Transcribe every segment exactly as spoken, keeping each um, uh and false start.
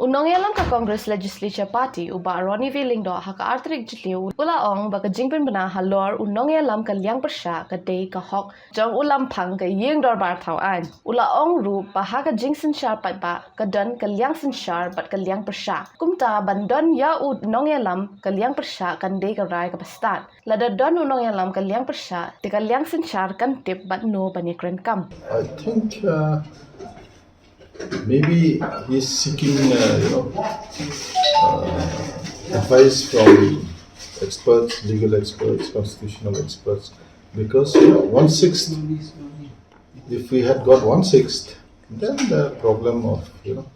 U nongïalam ka Congress Legislature Party u Bah Ronnie V Lyngdoh ha ka artylli ka jylliew u la ong ba ka jingpynbna halor u nongïalam ka liang pyrshah ka dei ka hok jong u lampang ka ïing dorbar thaw aiñ. U la ong ruh ba ha ka jingsynshar paidbah ka don ka liang synshar bad ka liang pyrshah. Kumta ban don ïa u nongïalam ka liang pyrshah kan dei ka rai kaba stad. Lada don u nongïalam ka liang pyrshah te ka liang synshar kan tip bad no ban ïakren kam. I think uh, maybe he's seeking, uh, you know, uh, advice from experts, legal experts, constitutional experts, because you know, one sixth. If we had got one sixth, then the problem of you know,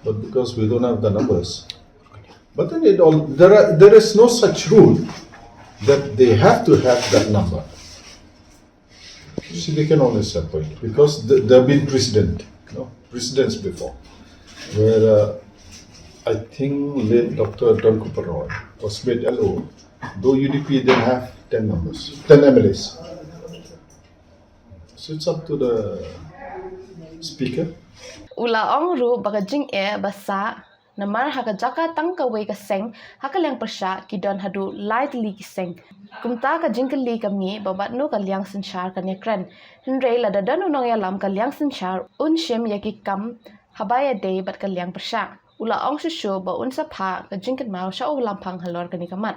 but because we don't have the numbers, but then it all there are there is no such rule that they have to have that number. See, they can always appoint because th- there have been precedent, you know, precedents before, where uh, I think late Doctor Tun Kupar Roy was made L O, though U D P didn't have ten numbers, ten M L As. So it's up to the speaker. U la ong ruh ba ka jingeh ba sah namar ha ka jaka tang kawei ka seng ha ka liang pyrshah ki don haduh lai tylli ki seng. Kumta ka jingkylli ka mih ba wat no ka liang synshar kan ïakren. Hynrei lada don u nongïalam ka liang synshar un shim ïa ki kam haba ïadei bad ka liang pyrshah. U la ong shuh shuh ba un sa phah ka jingkynmaw sha u lampang halor kane ka mat.